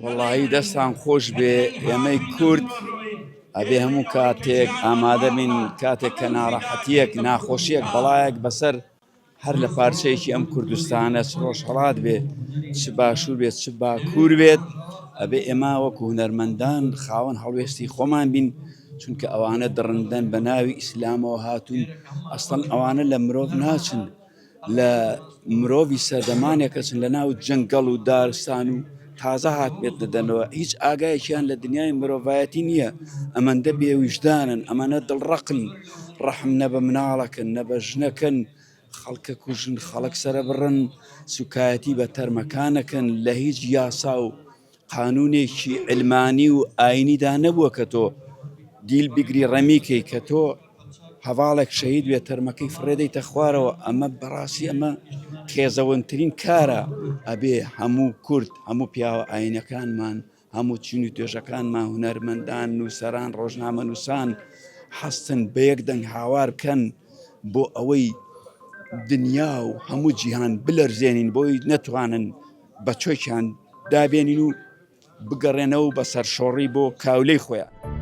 وەڵایی دەستان خۆش بێ ئێمەی کورد ئەبێ هەموو کاتێک ئامادە بین کاتێک کە ناڕەحەتیەک ناخۆشیەک بەڵایەک بەسەر هەر لە پارچەیەکی ئەم کوردستانە چ ڕۆژهەڵات بێ چ باشوور بێت چ باکوور بێت ئەبێ ئێمە وەکو هونەرمەندان خاوەن هەڵوێستی خۆمان بین چونکە ئەوانە دڕندەن بە ناوی ئیسلامەوە هاتوون ئەسڵەن ئەوانە لە مرۆڤ ناچن لە مرۆڤی سەردەمانێک ئەچن لە ناو جەنگەڵ و دارستان و تازە هاتبێت دەدەنەوە هیچ ئاگایەکیان لە دنیای مرۆڤایەتی نییە ئەمەندە بێویژدانن ئەمەنە دڵڕەقن ڕەحم نە بە مناڵەکەن نە بە ژنەکەن خەڵکە کوژن خەڵک سەرەبڕن سوکایەتی بە تەرمەکانەکەن لە هیچ یاسا و قانونێکی علمانی و ئاینیدا نەبووە کە تۆ دیل بگری ڕەمیکەی کە تۆ هەڤاڵێک شەهید بێت تەرمەکەی فڕێدەیتە خوارەوە ئەمە بەڕاستی ئەمە قێزەونترین کارە ئەبێ هەموو کورد هەموو پیاوە ئاینەکانمان هەموو چین و توێژەکانمان هونەرمەندان نووسەران ڕۆژنامەنووسان هەستن بە یەک دەنگ هاوار بکەن بۆ ئەوەی دنیا و هەموو جیهان بلەرزێنین بۆی نەتوانن بە چۆکیان دابێنین و بگەڕێنەوە بە سەرشۆڕی بۆ کاولەی خۆیان.